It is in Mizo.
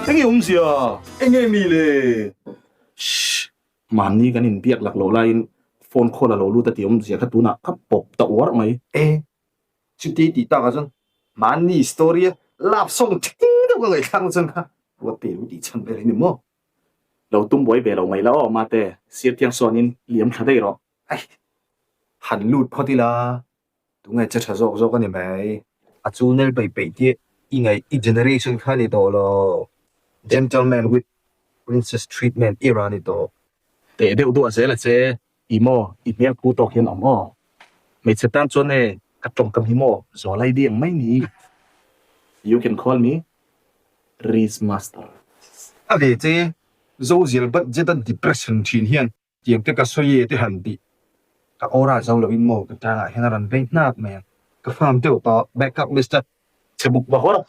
Enge awmzia? Enge mi le? Shh! Mahni kan inbiak lak loh laiin phone call a lo lut a tih awmzia kha tunah ka pawp ta uar mai. E, chuti tih takah chuan mahni story a love song thing deuh ka ngaihthlak na chuan kha Ruatpui lo tih chhan vel hi ni maw? Lo tum buai ve lo mai la aw Mate, sir thiang sawnin liam thla daih rawh. Ai, han lut phawt ila Tunge che tha zawk zawk a ni mai. A chu nel peih peih tih i ngaih i generation kha ni tawh lo. Gentleman with princess treatment era ni tawh. Teh deuh duah zel a che, i maw i hmel phu tawk hian awm aw. Hmeichhe tan chuan e ka tawngkam hi maw zawlai diang mai ni. You can call me Riz Master. A ve che, Zozial budget a depression thin hian Tiang te ka sawi e te han tih. Ka aura zo lo in maw ka tangah hian a rawn vei hnak mai ang. Ka farm deuh tawh backup Mister. Chhe buk va hawr.